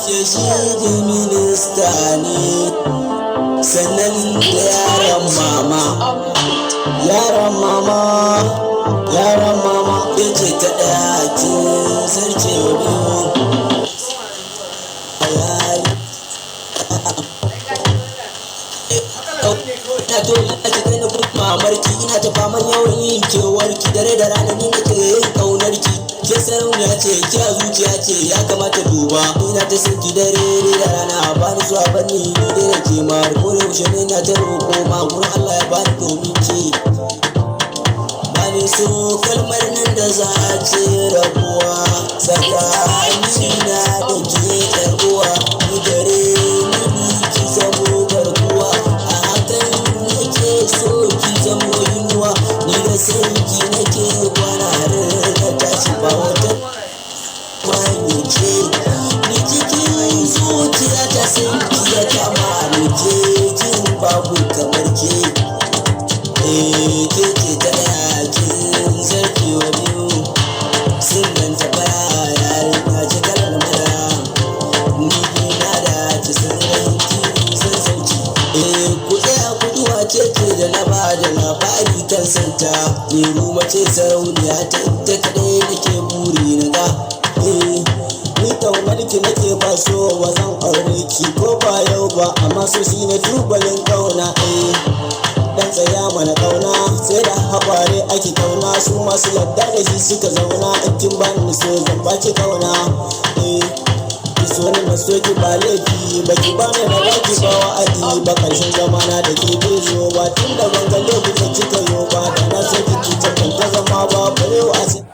Ce shi minista ne, sannan da yaran mama, yaran mama, yaran mama. Ya ce ta ɗaya, kin zarce biyu. Ina to ina ta kai na mamarki, ina ta faman yawan yin kewarki dare da rana. Ni nake yin kaunarki, ke sarauniya ce, ke a zuciya ce, ya kamata duba. Ina ta son ki dare da rana, ba ni zuwa bani ni dai da ke ma. Ko da yaushe ne ina ta roƙo ma gurin Allah ya bani domin ke. Bani so kalmar nan da za a ce rabuwa tsakanina da ke, yar uwa. Ni gare ni ki zamo garkuwa, a hakan nake so ki zamo inuwa. Ni da san ki nake kwana har na tashi, ba wata ke ni cikin zuciya ta san ki ya kama ni, ke jin babu kamar ke. Eh, ke ce ta ɗaya, kin zarce wa biyu. Sun ganta fara, yarinya ce kalar madara. Ni na da ki san ranki san sauki. Eh, ku tsaya ku ji wace ce da na ba da labari kan santa. Ni ruma ce sarauniya ta, ita kadai nake buri na ga. Eh, ni kaunar ki nake, ba so ba zan aure ki ko ba yau ba, amma so shine tubalin kauna. Eh, dan tsaya mana, kauna sai da haƙware ake kauna, su masu yadda da shi suka zauna. In kin bani so, zan baki kauna. Eh, ki so ni na so ki, ba laifi ba. Ki bani na baki, ba wa'adi ba. Karshen zamana da ke bai zo ba, tun da ban ga lokutan kika yo ba. Da na so ki cutar, ban ta zama ba, bare wa.